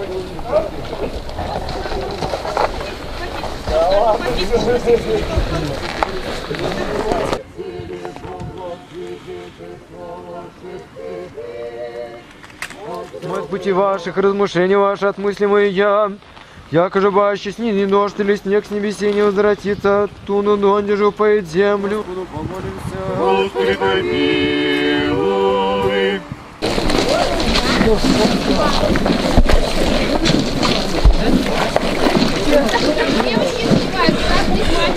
От пути ваших, размышления ваши от мысли мои я. Якоже баще снизни дождь или снег с небесей не возвратится, туну донде же упоит землю. Господи, помилуй. Девочки снимают,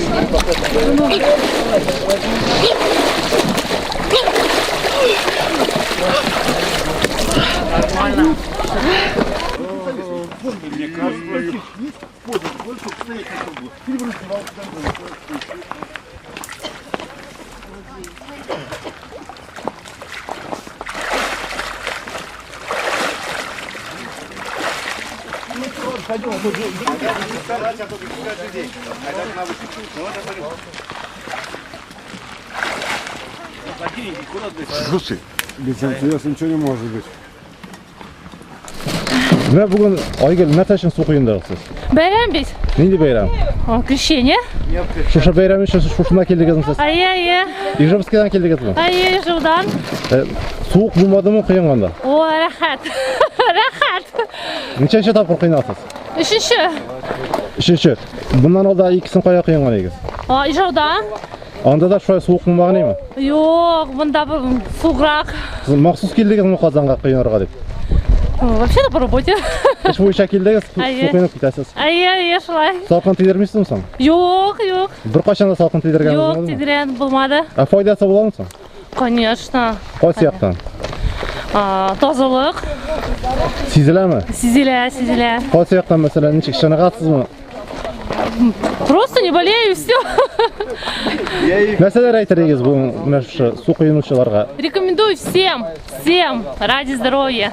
нормально. Слушай, без интереса ничего не может быть. Менә бүген Айгөл нәрсә өчен су коендыгыз? Бәйрәм бит. Нинди бәйрәм? О, крещение. Шушы бәйрәм өчен шушында килдегезме сез? Әйе, әйе. Ижевскийдан килдегезме? Әйе, Ижевдан. Суык булмадымы коенганда? О, рәхәт. Рәхәт. Ничәнче тапкыр коенасыз? Өченче. Өченче. Буннан алда икесен кая коенган идегез? О, Ижауда. Анда да шулай суык булмаган име? Юк, монда суыграк. Сез махсус килдегезме Казанга коенырга дип? Вообще-то по работе. Эш буенча килдегез, су коенып китәсез. Әйе, әйе, шулай. Салкын тидермисезме соң? Юк, юк. Беркайчан да салкын тидергән булмадымы? Юк, тидергән булмады. Ә файдасы буламы соң? Конечно. Кайсы яктан? Тазалык. Сизеләме? Сизелә, сизелә. Кайсы яктан, мәсәлән, ничек чыныгасызмы? Просто не болею и все. Нәрсәләр әйтер идегез бу менә шушы су коенучыларга? Рекомендую всем, всем ради здоровья.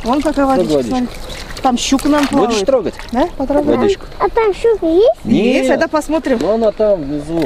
Вон какая водичка, смотри. Там щука нам плавает. Будешь трогать? Да, потрогай. Водичку. А там щука есть? Нет. Есть, тогда посмотрим. Ну она там внизу.